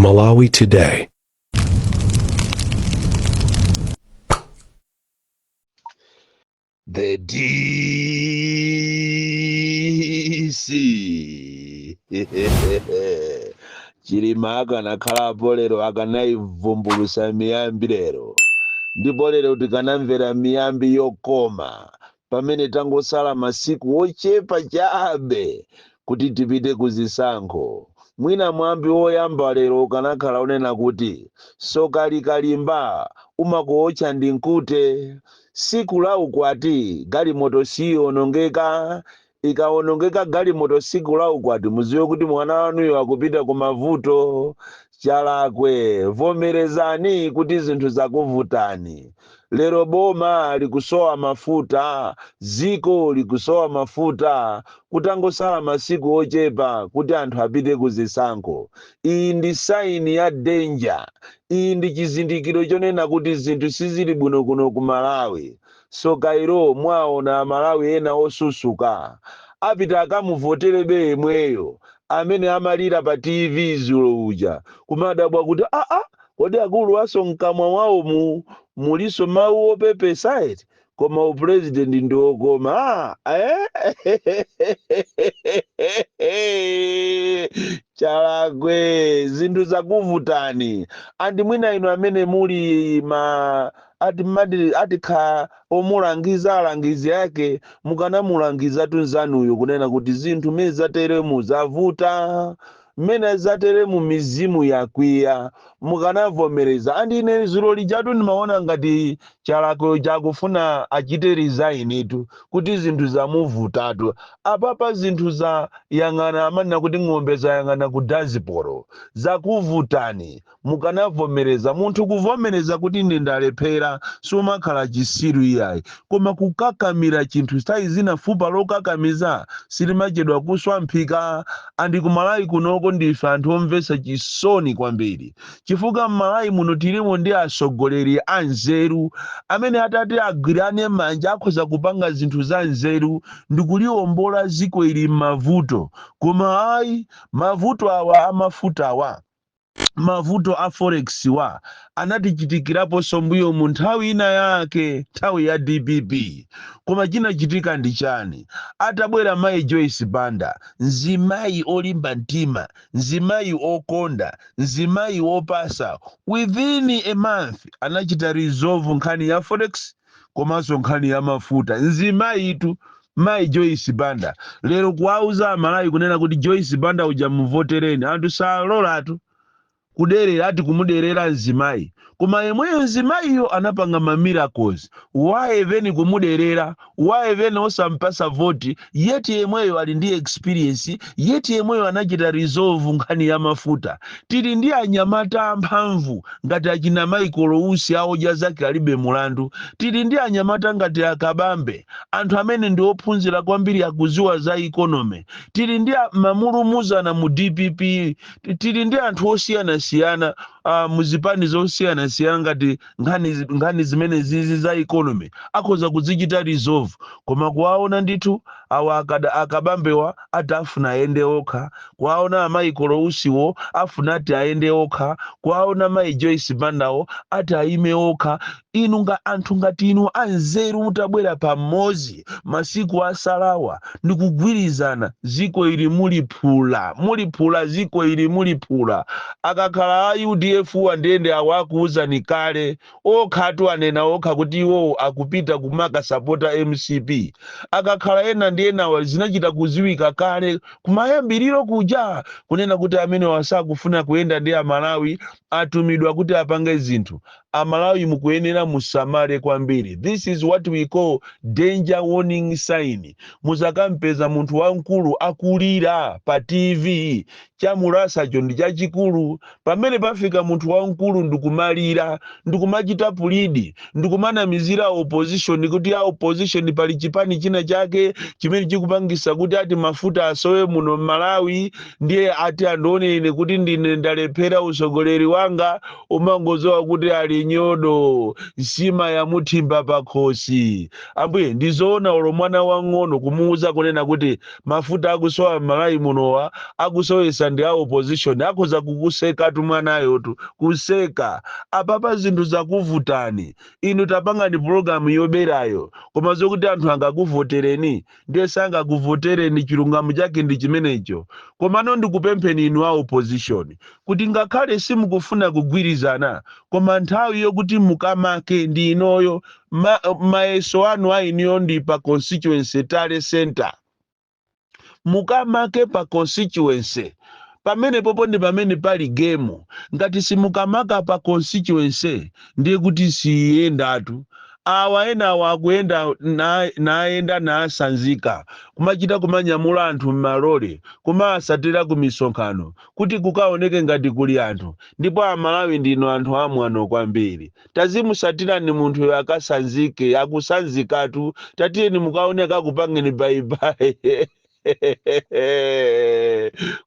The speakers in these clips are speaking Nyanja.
Malawi Today. The DC Chilima akanakhalapo lero akanayivumbulusa miyambi lero, ndipo lero tikanamvera miyambi yokoma pamene tangosala masiku ochepa chabe kuti tipite ku zisankho. Mwina mwambi woyamba lero ukanakhala unena kuti soka likalimba umakuotcha ndi mkute. Siku la ukwati galimoto siyionongeka. Ikawonongeka galimoto siku la ukwati muziwe kuti mwana wanuyo akupita ku mavuto. Chalakwe, vomerezani kuti zinthu zakuvutani. Lero boma likusowa mafuta, ziko likusowa mafuta, kutangosala masiku ochepa kuti anthu apite ku zisankho. Iyi ndi sign ya danger. Iyi ndi chizindikiro chonena kuti zinthu sizili bwino kuno ku Malawi. Soka ilo mwaona Amalawi ena osusuka apita akamuvoterebe yemweyo amene amalira pa TV zulo uja, kumadabwa kuti aa, kodi akuluwaso mkamwa mwawomu muliso mawu opepesa eti? Koma upresident ndi okoma, eh? Chalakwe, zinthu zakuvutani. And mwina inu amene muli ma ati mati atikha omulangiza alangizi ake, mukanamulangiza tunzanuyo kunena kuti zinthu mmene zateremu zavuta, mmene zateremu mizimu yakwiya, mukanavomereza. And ine zulo lijatu ndimaona ngati Chalakwe chakufuna achite resign tu, kuti zinthu zamuvutatu. Apapa zinthu za yang'ana, amanena kuti ng'ombe zayang'ana ku dazipolo, zakuvutani. Mukanavomereza. Munthu kuvomereza kuti ine ndalephera sumakhala chisiru iyayi, koma kukakamira chinthu, nthawi zina fupa lokakamiza silimachedwa kuswa mphika. And ku Malawi kunoko ndife anthu omvetsa chisoni kwambiri, chifukwa m'Malawi muno tilimo ndi atsogoleri anzeru amene atati agwirane manja akhoza kupanga zinthu za nzeru ndikuliwombola dziko ili m'mavuto. Koma ayi, mavuto awa amafutawa, mavuto a forex wa, anatichitikiraponso mbuyo mu nthawi ina yake, nthawi ya DPP. Koma chinachitika ndi chani? Atabwera mayi Joyce Banda, mzimayi olimba mtima, mzimayi okonda, mzimayi wopasa, within a month anachita resolve nkhani ya forex komanso nkhani ya mafuta. Mzimayitu mayi Joyce Banda. Lero kuwauza Amalawi kunena kuti Joyce Banda uja muvotereni, anthu salolatu. Kuderera, ati kumuderera mzimayi, koma yemweyo mzimayiyo anapanga ma miracles. Why then kumuderera? Why then osampasa voti? Yet yemweyo ali ndi experience, yet yemweyo anachita resolve nkhani ya mafuta. Tili ndi anyamata amphamvu ngati achina Michael Usi, aodya zake alibe mulandu. Tili ndi anyamata ngati Akabambe, anthu amene ndi ophunzira kwambiri, akuziwa za economy. Tili ndi mamulumuzana mu DPP, tili ndi anthu osiyanasiyana muzipani zosiyanasiyana. Ngati nkhani zimene zizi za economy akhoza kuzichita resolve. Koma kuwaona ndithu awa Akabambewa ati afuna ayende okha, kuwaona a Michael Usiwo afuna ati ayende okha, kuwaona mayi Joyce Bandawo ati ayime okha. Inu nga anthu ngati inu anzeru mutabwera pamodzi masiku asalawa ndikugwirizana, ziko ili muliphula, muliphula, ziko ili muliphula. Akakhala a UDF wandiyende awa akuwuzani kale okhatu, anena okha kuti iwowo akupita kumakasapota MCP. Akakhala ena ndi enawa, zinachita kuziwika kale kumayambiriro kuja kunena kuti amene wasakufuna kuyenda ndi Amalawi, atumidwa kuti apange zinthu. Amalawi mukuyenera musamale kwambiri. This is what we call danger warning sign. Muzakampeza munthu wamkulu akulira pa TV, chamulasacho ndi chachikulu. Pamene pafika munthu wamkulu ndikumalira, ndikumachita plead, ndikumanamizira opposition kuti a opposition pali chipani china chake chimene chikupangisa kuti ati mafuta asowe muno m'Malawi, ndiye ati andione ine kuti ndine ndalephera usogoleri wanga, umangozowa kuti ali. Nyodo nsima yamuthimba pakhosi. Ambuye, ndizoona, olo mwana wang'ono kumuwuza kunena kuti mafuta akusowa m'Malawi munowa, akusowesa ndi a opposition, akhoza kukusekatu mwanayotu, kuseka. Apapa zinthu zakuvutani inu, tapangani pulogalamu yoberayo, koma zokuti anthu angakuvotereni, ndiye sangakuvotereni. Chilungamo chake ndi chimenecho. Komano ndikupempheni inu a opposition kuti ngakhale simukufuna kugwirizana, koma nthawi yokuti mukamake ndi inoyo. Mayeso anu a iniyo ndi pa constituency tally center. Mukamake pa constituency pamene popo ndi pamene pali game. Ngati simukamaka pa constituency, ndiye kuti siyendatu. Awa ena awa akuyenda nayenda nasanzika, kumachita kumanyamula anthu m'malole, kumasatira ku misonkhano kuti kukaoneke ngati kuli anthu. Ndipo Amalawi ndino anthu amwano kwambiri. Tazimusatirani munthuyo akasanzike, akusanzikatu. Tatiyeni mukaone akakupangeni bye bye.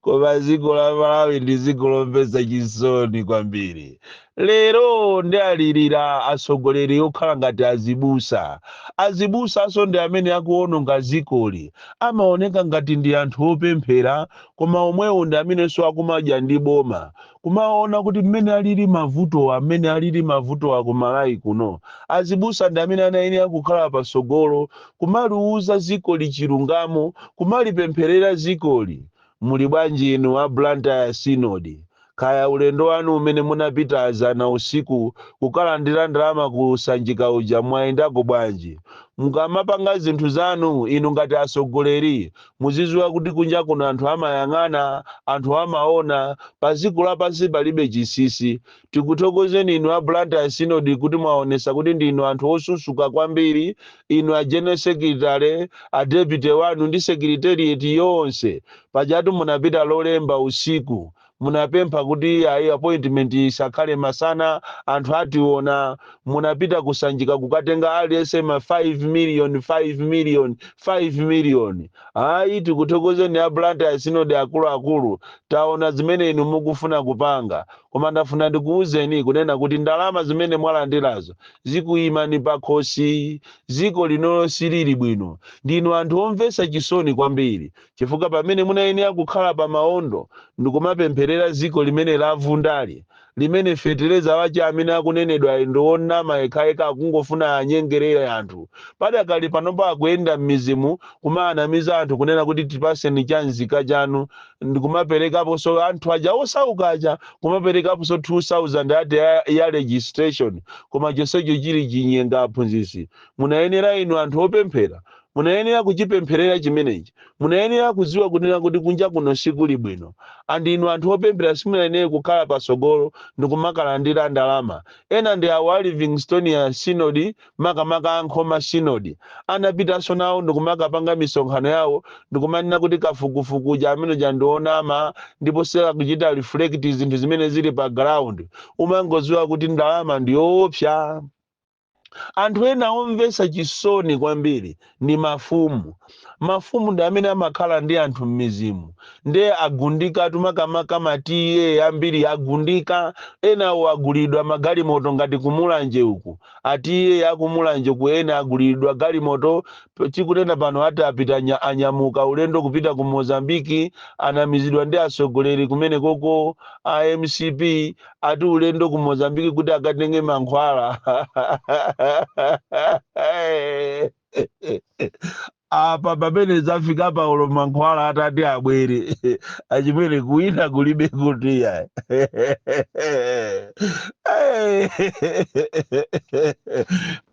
Koma dziko la Malawi ndi dziko lomvetsa chisoni kwambiri. Lero ndi alirira atsogoleri okhala ngati azibusa. Azibusanso ndi amene akuwononga dzikoli. Amaoneka ngati ndi anthu opemphera, koma omwewo ndi amenenso akumadya ndi boma. Kumaona kuti mmene alili mavutowa, amene alili mavutowa ku Malawi kuno, azibusa ndi amene anayenera kukhala patsogolo kumaliuza dzikoli chilungamo, kumalipempherera dzikoli. Muli bwanji inu a Blantyre Synod? Kaya ulendo wanu umene munapita zana usiku kukalandira ndalama ku Sanjika uja, mwayendako bwanji? Mukamapanga zinthu zanu inu ngati atsogoleri, muzidziwa kuti kunja kuno anthu amayang'ana, anthu amaona. Pa dziko lapansi palibe chinsinsi. Tikuthokozeni inu a Blantyre Synod kuti mwaonesa kuti ndinu anthu osusuka kwambiri. Inu a general secretary, a deputy wanu ndi secretariat yonse, pajatu munapita Lolemba usiku, munapempha kuti ayi, appointment isakhale masana, anthu ationa. Munapita kusanjika kukatenga aliyense ma 5 million, 5 million, 5 million. Ayi, tikuthokozeni a Blantyre Synod akuluakulu, taona zimene inu mukufuna kupanga. Koma ndafuna ndikuwuzeni kunena kuti ndalama zimene mwalandirazo zikuyimani pakhosi. Dziko linolo silili bwino. Ndinu anthu omvetsa chisoni kwambiri, chifukwa pamene munayenera kukhala pa maondo ndikumapempherera dziko limene lavundali, limene fetereza wache amene akunenedwa ndi onama yekhayekha, akungofuna anyengerere anthu. Padakali panopo akuyenda m'mizimu kumaanamiza anthu kunena kuti tipaseni cha nzika chanu, ndikumaperekaponso anthu aja osauka aja, kumaperekaponso 2000 ati ya registration, koma chonsecho chili chinyenga. Aphunzitsi, munayenera inu anthu opemphera, munayenera kuchipempherera chimenechi. Munayenera kudziwa kunena kuti kunja kuno sikuli bwino. And inu anthu opemphera simunayenere kukhala patsogolo ndikumakalandira ndalama. Ena ndi awo a Livingstonia Synod, makamaka a Nkhoma Synod, anapitanso nawo ndikumakapanga misonkhano yawo ndikumanena kuti kafukufuku ja amene ja ndionama ndipo sakakuchita reflect zinthu zimene zili pa ground. Umangodziwa kuti ndalama ndiyoopsa. Anthu ena omvetsa chisoni kwambiri ndi mafumu. Mafumu ndi amene amakhala ndi anthu m'mizimu, ndiye agundika tumakamaka matiye ambiri agundika. Enawo agulidwa magalimoto ngati kumulanje uku, atiye akumulanje ku, ena agulidwa galimoto. Tikunena pano ati apita anyamuka ulendo kupita ku Mozambiki. Anamizidwa ndi atsogoleri kumene koko a MCP, ati ulendo ku Mozambiki kuti akatenge mankhwala. Apa pamene zafika paulo, mankhwala atati abwere, achimwene, kuwina kulibe kutiya.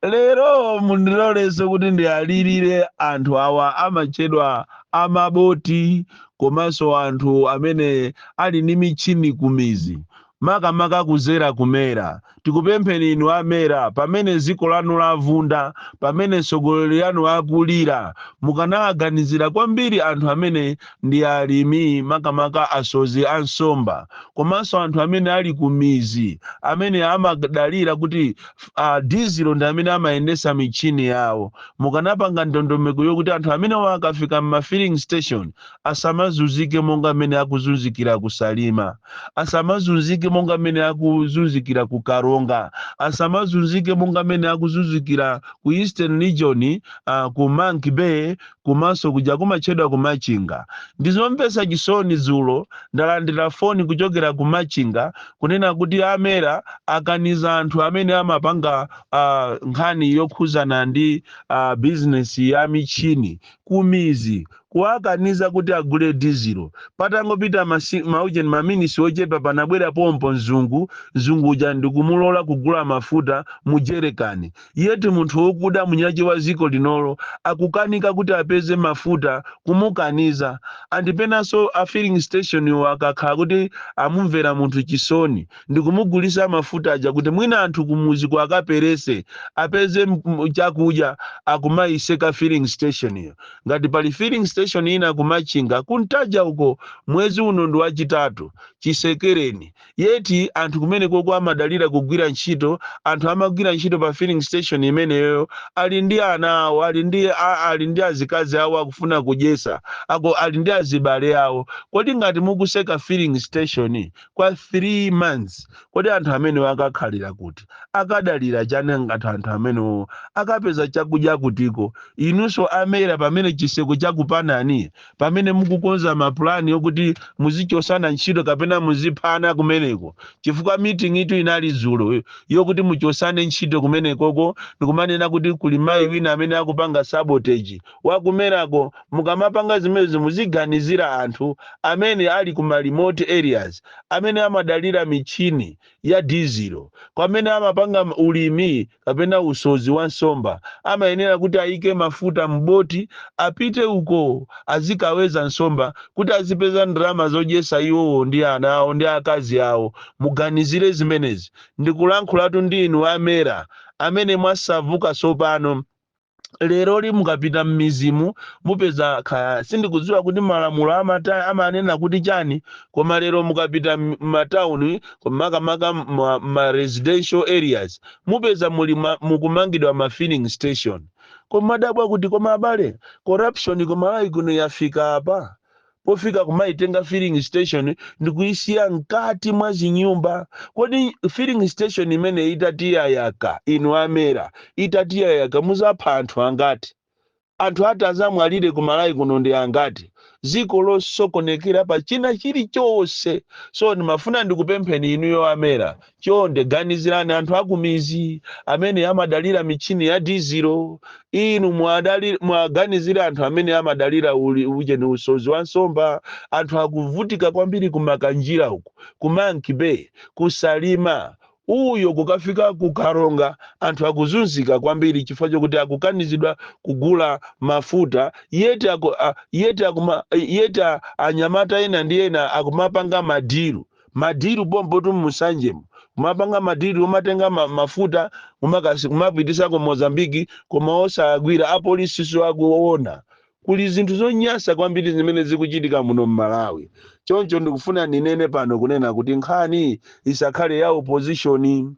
Lero mundilolenso kuti ndialirire anthu awa amatchedwa amaboti, komanso anthu amene ali ndi michini kumizi, makamaka kuzera kumera. Tikupempheni inu amera, pamene dziko lanu lavunda, pamene mtsogoleri yanu akulira, mukanaganizira kwambiri anthu amene ndi alimi, makamaka asodzi a nsomba, komanso anthu amene ali ku mizi, amene amadalira kuti dizilo ndi amene amayendesa michini yawo. Mukanapanga ndondomeko yokuti anthu amene akafika m'ma filling station asamazunzike monga mmene akuzunzikira kusalima, asamazunzike. Monga mmene akuzunzikira ku Karonga, asamazunzike monga mmene akuzunzikira ku Eastern Region, ku Monkey Bay, komanso kuja kumatchedwa ku Machinga. Ndizomvetsa chisoni, dzulo ndalandira foni kuchokera ku Machinga kunena kuti a MERA akaniza anthu amene amapanga nkhani yokhuzana ndi bizinesi ya michini kumizi, kuwakaniza kuti agule dizilo. Patangopita maujeni, maminisi ochepa, panabwera pompo mzungu. Mzungu uja ndikumulola kugula mafuta mu jerekani. Yeti munthu wokuda munyachi wa ziko linolo akukanika kuti apeze mafuta, kumukaniza. Andipenanso a filling station iwo akakhala kuti amumvera munthu chisoni ndikumugulisa mafuta aja kuti mwina anthu kumuzi kwakaperese apeze chakudya, akumayiseka filling station iyo. Ngati pali filling station ina kuMachinga, kuntaja uko, mwezi uno ndi wachitatu chisekereni. Yeti anthu kumene koko amadalira kugwira ntchito, anthu amagwira ntchito pa filling station imeneyo ali ndi ana awo, ali ndi azikazi awo akufuna kudyesa ako, ali ndi azibale awo. Kodi ngati mukuseka filling station kwa 3 months, kodi anthu amenewo akakhalira kuti? Akadalira chani? Ngati anthu amenewo akapeza chakudya kutiko? Inunso a MERA, pamene chiseko chakupanani, pamene mukukonza mapulani yokuti muzichosana ntchito kapena muziphana kumeneko, chifukwa meeting itu inali dzulo yokuti muchosane ntchito kumenekoko, ndikumanena kuti kuli mayi wina amene akupanga sabotage wakumerako. Mukamapanga zimenezi, muziganizira anthu amene ali ku ma remote areas, amene amadalira michini ya dizilo, kwamene amapanga ulimi kapena usozi wa nsomba, amayenera kuti ayike mafuta mboti apite uko azikaweza nsomba kuti azipeza ndalama zodyesa iwowo ndi ana awo ndi akazi awo. Muganizire zimenezi. Ndikulankhulatu ndi inu a MERA amene mwasavuka tsopano. Leroli mukapita m'mizimu mupeza kaya, sindikudziwa kuti malamulo amanena kuti chani, koma lero mukapita m'matawuni, makamaka ma residential areas, mupeza muli mukumangidwa ma filling station. Koma madabwa kuti, koma abale, corruption kumalawi kuno yafika apa pofika kumaitenga filling station ndikuyisiya mkati mwa zinyumba? Kodi filling station imene itatiyayaka, inu a MERA, itatiyayaka, muzapha anthu angati? Anthu ati azamwalire kumalawi kuno ndi angati? Ziko losokonekera pa china chilichonse. So ndimafuna ndikupempheni inuyo a MERA, chonde ganizirani anthu akumizi amene amadalira michini ya dizilo. Inu mwaganizire anthu amene amadalira ujeni, usozi wa nsomba. Anthu akuvutika kwambiri kumakanjira uku, ku Monkey Bay, kuSalima uyo, kukafika kuKaronga. Anthu akuzunzika kwambiri chifukwa chokuti akukanizidwa kugula mafuta. Yeti aku, a, yeti akuma, yeti anyamata ena ndi ena akumapanga madiru, madiru pompo mmusanjemo, kumapanga madiru umatenga mafuta kumapitisa ku Mozambiki, koma osagwira, apolisiso akuona. Kuli zinthu zonyasa kwambiri zimene zikuchitika muno mMalawi. Choncho ndikufuna ndinene pano kunena kuti nkhani isakhale ya opposition.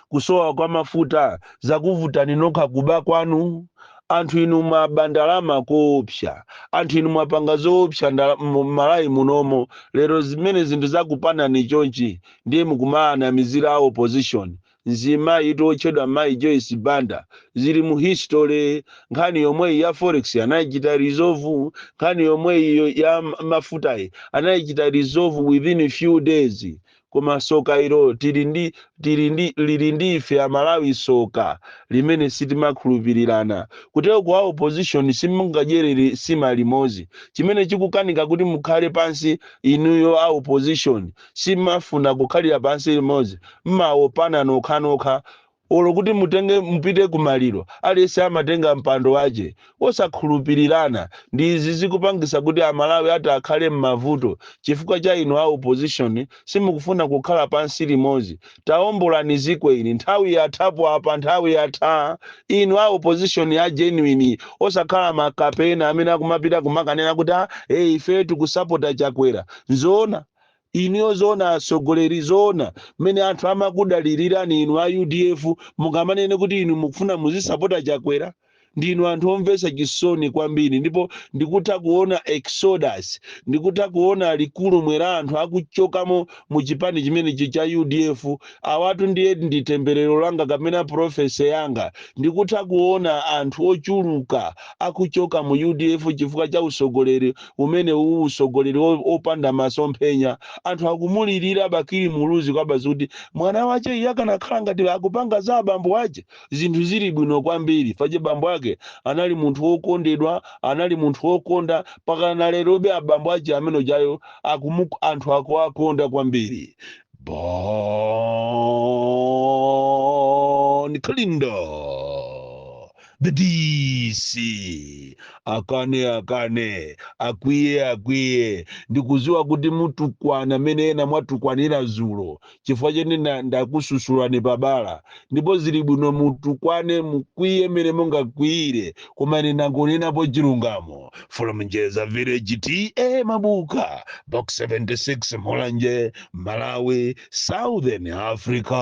Kusowa kwa mafuta zakuvutani nokha, kuba kwanu. Anthu inu mwaba ndalama koopsa, anthu inu mwapanga zoopsa m'Malawi munomo. Lero zimene zinthu zakupanani chonchi, ndiye mukumaanamizira a opposition. Mzimayi otchedwa mayi Joyce Banda, zili mu history, nkhani yomweyi ya forex anayichita resolve, nkhani yomweyi ya mafutayi anayichita resolve within a few days. Koma soka ilo tili ndi lili ndi ife Amalawi, soka limene sitimakhulupirirana. Kutero kwa opposition simungadyerere sima limodzi. Chimene chikukanika kuti mukhale pansi inuyo a opposition, simafuna kukhalira pansi limodzi, mmaopana nokhanokha. Olo kuti mutenge mupite kumaliro, aliyense amatenga mpando wace, osakhulupirirana. Ndi izi zikupangisa kuti Amalawi ati akhale m'mavuto chifukwa cha inu a opposition, simukufuna kukhala pansi limodzi. Taombolani ziko ili, nthawi yathapo apa, nthawi yatha. Inu a opposition ya genuine, osakhala makapena amene akumapita kumakanena kuti, "Ah, hey, ife tikusapota Chakwera." Nzoona iniyo? Zoona atsogoleri? Zoona mmene anthu amakudalirirani inu a UDF, mukamanene kuti inu mukufuna muzisapota Chakwera? Ndinu anthu omvetsa chisoni kwambiri. Ndipo ndikutha kuona exodus, ndikutha kuona likulu la anthu akuchokamo mu chipani chimenechi cha UDF. Awatu ndiye ndi temberero langa kapena prophecy yanga. Ndikutha kuona anthu ochuluka akuchoka mu UDF chifukwa cha usogoleri umene uwu, usogoleri opanda masomphenya. Anthu akumulirira Bakili Muluzi kwabazi kuti mwana wache iye akanakhala ngati akupanga za abambo ache, zinthu zili bwino kwambiri. Fache bambo ake anali munthu wokondedwa, anali munthu wokonda. Pakana lerobe abambo ache amene jayo anthu akuakonda kwambiri. Bon Kalindo, the DC. Akane akane, akwiye akwiye. Ndikuziwa kuti mutukwana mene ena mwatukwanira zulo chifukwa chene ndakususulani pabala, ndipo zili bwino mutukwane, mukwiye mene mungakwiyire, koma ine ndangonenapo chilungamo. From Njeza Village, T/A Mabuka, Box 76, Mulanje, Malawi, Southern Africa.